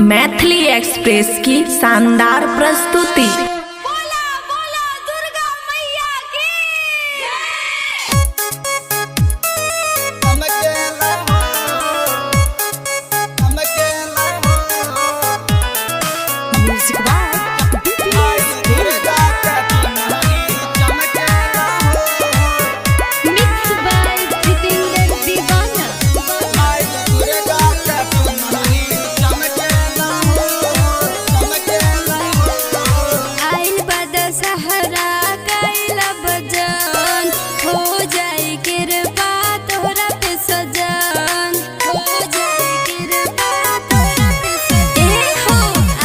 Maithili express की शानदार प्रस्तुति। बोला बोला दुर्गा मैया की। म्यूजिक मिक्स बाय जितेंद्र दीवाना। आइल बा दशहरा कैला बजन, हो जाई कृपा तोहरा पे सजन, हो जाई कृपा तोहरा पे सजन। ए हो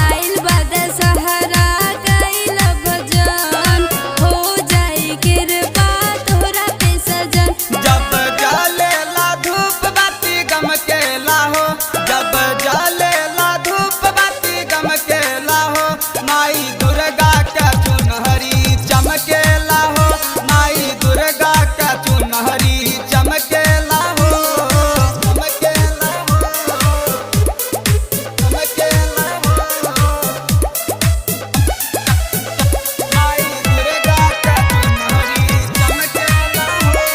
आइल बा दशहरा कैला बजन, हो जाई कृपा तोहरा पे सजन। जब जलेला धूप बाती गमकेला हो, जब जलेला धूप बाती गमकेला हो, माई दुर्गा का चुनहरी चमकेला हो, माई दुर्गा का चुनहरी चमकेला हो, चमकेला हो, चमकेला हो, माई दुर्गा का चुनहरी चमकेला हो।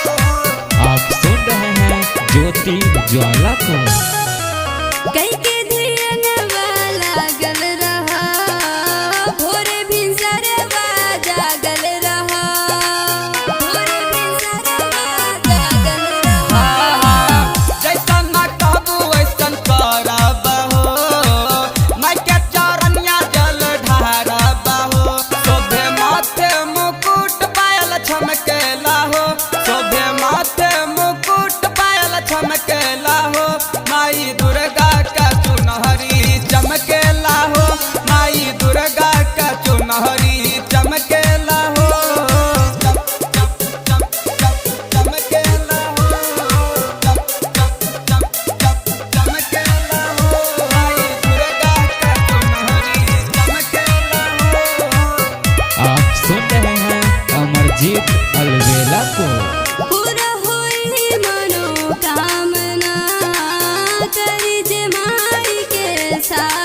आप सुन रहे हैं ज्योति ज्वाला को। कई के धियनवा लागल रहा, भोरे भिनसरवा जागल रहा, भोरे भिनसरवा जागल रहा। जैसन कहबू वैसन करब हो, माइके चरनिया जल ढारब हो, शोभे माथे मुकुट पायल छमकेला हो, शोभे माथे मुकुट पायल छमकेला हो, माई दुर्गा का चुनहरी चमकेला हो, माई दुर्गा का चुनहरी चमकेला हो, चम चम चम चम चमकेला हो, चम चम चम चम चमकेला हो, माई दुर्गा का चुनहरी चमकेला हो। आप सुन रहे हैं अमरजीत अलवेला को। पूरा होई मनोकामना करी जे माई के साथ।